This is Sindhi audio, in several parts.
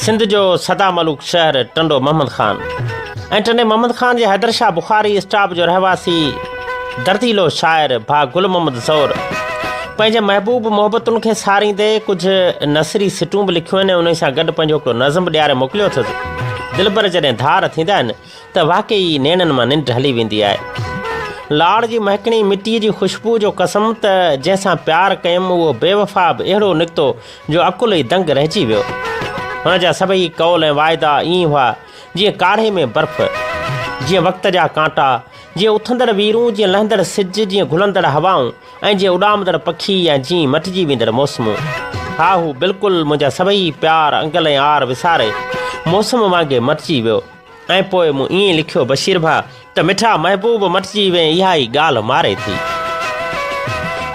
سنڌ جو سدا ملوڪ شهر ٽنڊو محمد خان ۽ ٽنڊي محمد خان جي حيدر شاهه بخاري اسٽاپ جو رهواسي درديلو شاعر ڀاء گل محمد زئور پنهنجي محبوب محبتن کي ساريندي ڪجهه نثري سٽون به لکيون آهن ۽ انهي سان گڏ پنهنجو هڪڙو نظم به ڏياري موڪليو اٿس. دلبر جڏهن ڌار ٿيندا آهن ته واقعي ئي نيڻن مان ننڊ هلي ويندي آهي. لاڙ جي مهڪڻي مٽيء جي خوشبوء جو قسم ته جنهن سان پيار ڪيم اهو بيوفا به اهڙو نڪتو جو عقل ئي دنگ رهجي ويو. هن جا سڀئي قول ۽ واعدا ائين هئا جيئن ڪاڙهي ۾ برف، جيئن وقت جا ڪانٽا، جيئن اٿندڙ ويرون، جيئن لهندڙ سج، جيئن گهلندڙ هوائون ۽ جيئن اڏامندڙ پکي يا جيئن مٽجي ويندڙ موسمون. ها هو بلڪل منهنجا سڀئي پيار، انگل ۽ آر وساري موسم وانگي مٽجي ويو. ۽ پوء مون ائين لکيو بشير ڀاء ته مٺا محبوب مٽجي وين اها ئي ڳالهه ماري ٿي.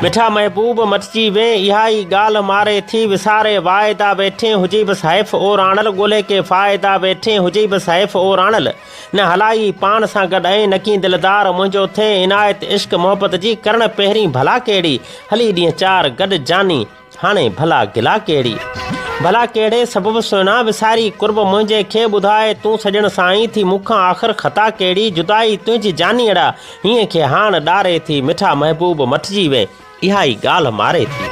مٺا محبوب مٽجي وين اها ئي ڳالهه ماري ٿي وساري واعدا ويٺين هجئي بس حيف او راڻل ڳولهي ڪي فائدا ويٺين هجئي بس حيف او راڻل نه هلائي پاڻ سان گڏ ۽ نڪين دلدار منهنجو ٿين عنايت عشق محبت جي ڪرڻ پهرين ڀلا ڪهڙي هلي ڏينهن چار گڏ جاني هاڻي ڀلا گلا ڪهڙي؟ ڀلا ڪهڙي سبب سهڻا وساري قرب منهنجي کي ٻڌاء تون سڄڻ سائين ٿي مون کان آخر خطا ڪهڙي جدائي تنهنجي جانيئڙا هينئين کي هاڻ ڏاري ٿي مٺا محبوب مٽجي وين اها ئي ڳالهه ماري ٿي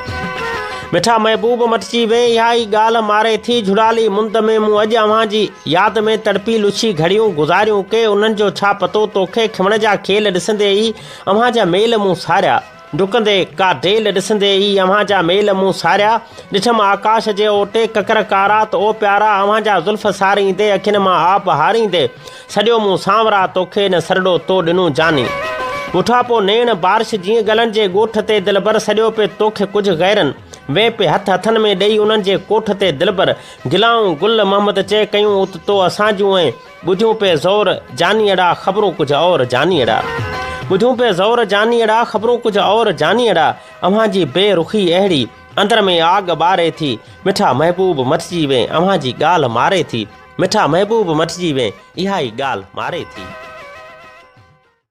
مٺا محبوب مٽجي وين اها ئي ڳالهه ماري ٿي جهڙالي مند ۾ مون اڄ اوهان جي ياد ۾ تڙپي لڇي گهڙيون گذاريون ڪي انهن جو ڇا پتو توکي کيوڻ جا کيل ڏسندي ئي اوهان جا ميل مون ساريا ڊڪندي ڪا ڊيل ڏسندي ئي اوهان جا ميل مون ساريا، ڏٺم آڪاش جي اوٽي ڪڪر ڪارا ته او پيارا اوهان جا زلف ساريندي اکين مان آب هاريندي سڏيو مون سانورا توکي نه سرڙو تو ڏنو جاني مٺا پو نيڻ بارش جيئن گلن جي ڳوٺ تي دلبر سڏيو پي توکي ڪجهه غيرن وين پي هٿ هٿن ۾ ڏئي انهن جي ڪوٺ تي دلبر گلائون گل محمد چئي ڪيون ات تو اسان جون ۽ ٻڌيون پئي زور جانيئڙا خبرون ڪجهه اور جانيئڙا ٻڌيون پئي زور جانيئڙا خبرون ڪجهه اور جانيئڙا اوهان جي بي رخي اهڙي اندر ۾ آڳ ٻاري ٿي مٺا محبوب مٽجي وين اوهان جي ڳالهه ماري ٿي مٺا محبوب مٽجي وين اها ئي ڳالهه ماري ٿي.